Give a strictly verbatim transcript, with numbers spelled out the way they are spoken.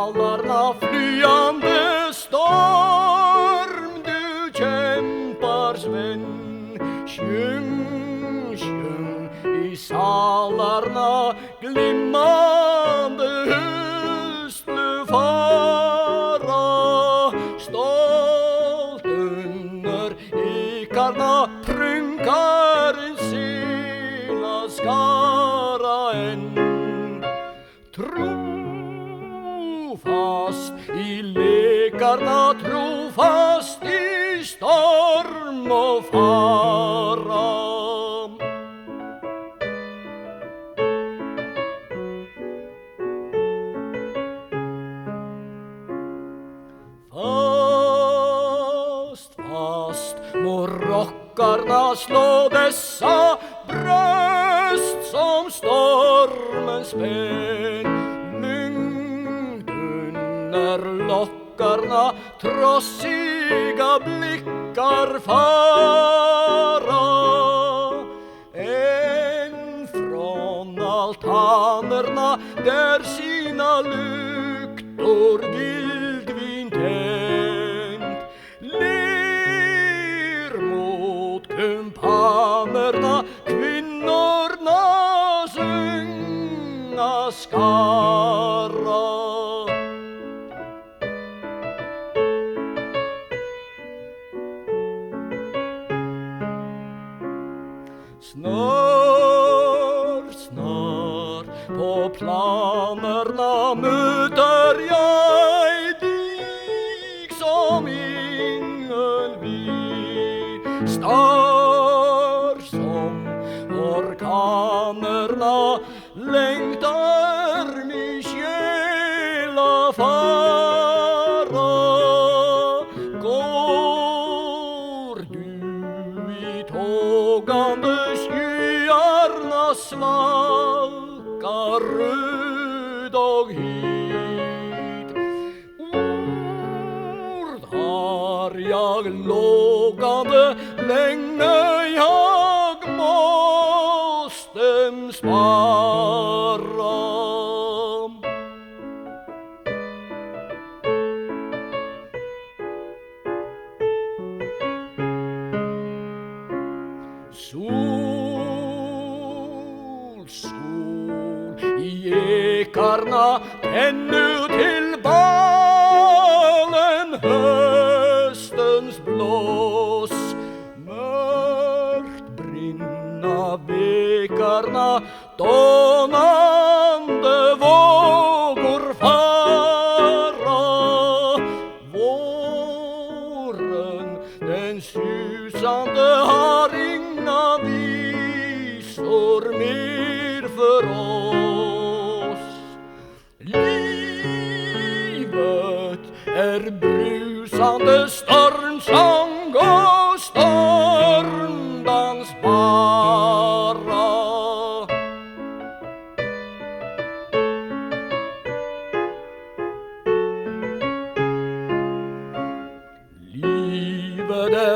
sálarna flyandi storm, tú kempar, Sven. Sjúng, sjúng, í sálarna glimmandi húsfløgfara. Stolt undir ikarna prúnkarins sila skara enn. Trúfast í lekarna, trúfast í storm og fara. Fast, fast, má rokkarnar slá dessa brøst, sum stormur spennir. Lygndin er lokkarna, trossiga blikkar fara. Enn frá altanirna, der sína lyktir gildvin tend, lir mot kumpanirna, kvinnurnar synga skara. Snør, snør, på planirnar møtir eg teg sum yngan við. Stør sum orkanirnar, lengtar mín sjela fara. Gongur tú í togandi skýarna, slaka rødd og hit. Urðarjag lokandi, lengni jagmostum spara. Sól, sól, í ekarna tennur til bálin haustins blós. Mørkt brenna vekarnar, donandi vøkur fara. Vórin, den susandi haringa, vísur mær frós. Lívið er brúsandi stormsong og stormdans bara. Lívið er